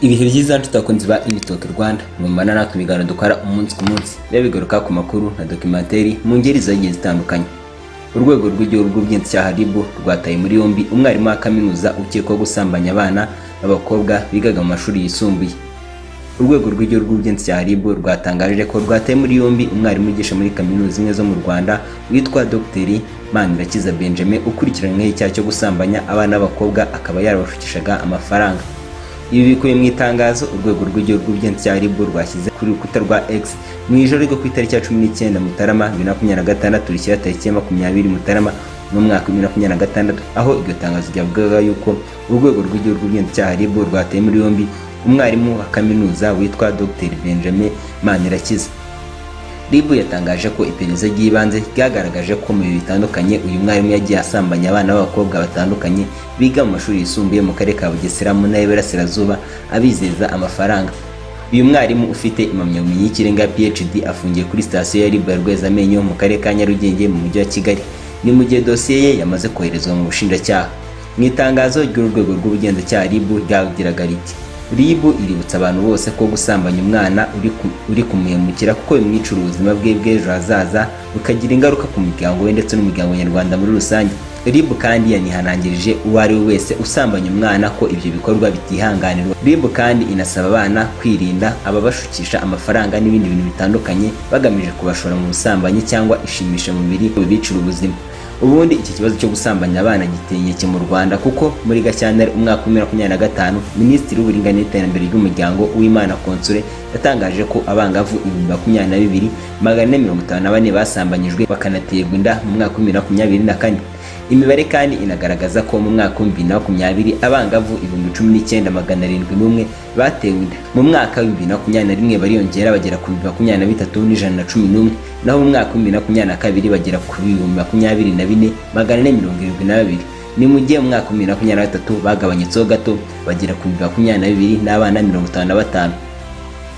Ibihe byiza, nshuti bakunzi ba Initoke Rwanda, mumana natwe ibiganiro dukora umunsi ku munsi biba bigaruka ku makuru na documentary mu ngeri zagiye zitandukanye. Urwego rw'Igihugu rw'Ubugenzacyaha, RIB, rwataye muri yombi umwarimu wa kaminuza ukekwaho gusambanya abana b'abakobwa bigaga mu mashuri yisumbuye. Urwego rw'Igihugu rw'Ubugenzacyaha, RIB, rwatangaje ko rwataye muri yombi umwarimu wigisha muri kaminuza imwe zo mu Rwanda witwa Dr Manirakiza Benjamin, ukurikiranyweho icyaha cyo gusambanya abana b'abakobwa, akaba yarabashukishaga amafaranga. Ibi bikubiye mu itangazo Urwego rw'Igihugu rw'Ubugenzacyaha, RIB, rwashyize kuri rukuta rwa X mu ijoro ryo ku itariki ya 19 Mutarama 2026 rishyira tariki ya 20 Mutarama mu mwaka wa 2026, aho iryo tangazo ryavugaga yuko Urwego rw'Igihugu rw'Ubugenzacyaha, RIB, rwataye muri yombi umwarimu wa kaminuza witwa Dr Benjamin Manirakiza. RIB yatangaje ko iperereza ry'ibanze ryagaragaje ko mu bihe bitandukanye uyu mwarimu yagiye asambanya abana b'abakobwa batandukanye biga mu mashuri yisumbuye mu karere ka Bugesera mu Ntara y'Iburasirazuba, abizeza amafaranga. Uyu mwarimu ufite impamyabumenyi y'ikirenga ya PhD afungiye kuri sitasiyo ya RIB ya Rwezamenyo mu karere ka Nyarugenge mu Mujyi wa Kigali. Ni mu gihe dosiye ye yamaze koherezwa mu bushinjacyaha. Mu itangazo ry'Urwego rw'Ubugenzacyaha, RIB, ryagiraga riti: "RIB iributsa abantu bose ko gusambanya umwana uri kumuhemukira, kuko bimwicira ubuzima bwe bw'ejo hazaza, bukagira ingaruka ku muryango we ndetse n'umuryango nyarwanda muri rusange." RIB kandi yanihanangirije uwo ari we wese usambanya umwana ko ibyo bikorwa bitihanganirwa. RIB kandi inasaba abana kwirinda ababashukisha amafaranga n'ibindi bintu bitandukanye bagamije kubashora mu busambanyi cyangwa ishimisha mubiri bibicira ubuzima. Ubundi iki kibazo cyo gusambanya abana giteye inkeke mu Rwanda, kuko muri Gashyantare umwaka wa 2025 Minisitiri w'Uburinganire n'Iterambere ry'Umuryango, Uwimana Consolée, yatangaje ko abangavu 22,454 basambanyijwe bakanaterwa inda mu mwaka wa 2024. Imibare kandi inagaragaza ko mu mwaka wa 2020 abangavu 19,701 batewe inda. Mu mwaka wa 2021 bariyongera bagera ku 23,111, naho mu mwaka wa 2022 bagera ku 24,472. Ni mu gihe mu mwaka wa 2023 bagabanyutseho gato bagera ku 22,000 n'abana 55.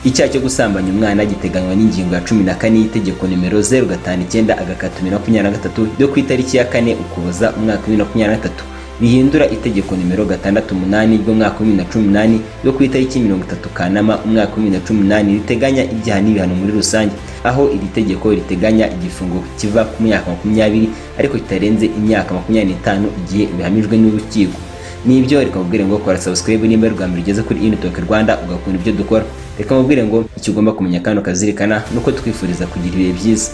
Icyaha cyo gusambanya umwana giteganywa n'ingingo ya 14 y'itegeko nimero 059-2023 ryo ku itariki ya 4 Ukuboza umwaka wa 2023, rihindura itegeko nimero 68 ry'umwaka wa 2018 ryo ku itariki 30 Kanama umwaka wa 2018, riteganya ibyaha n'ibihano muri rusange, aho iri tegeko riteganya igifungo kiva ku myaka 20 ariko kitarenze imyaka 25 igihe bihamijwe n'urukiko. Nibyo, reka mubwire ngo kora subscribe nimba ari ubwa mbere ugeze kuri Initoke Rwanda ugakunda ibyo dukora. Reka mubwire ngo icyo ugomba kumenya kandi ukazirikana nuko twifuriza kugira ibihe byiza.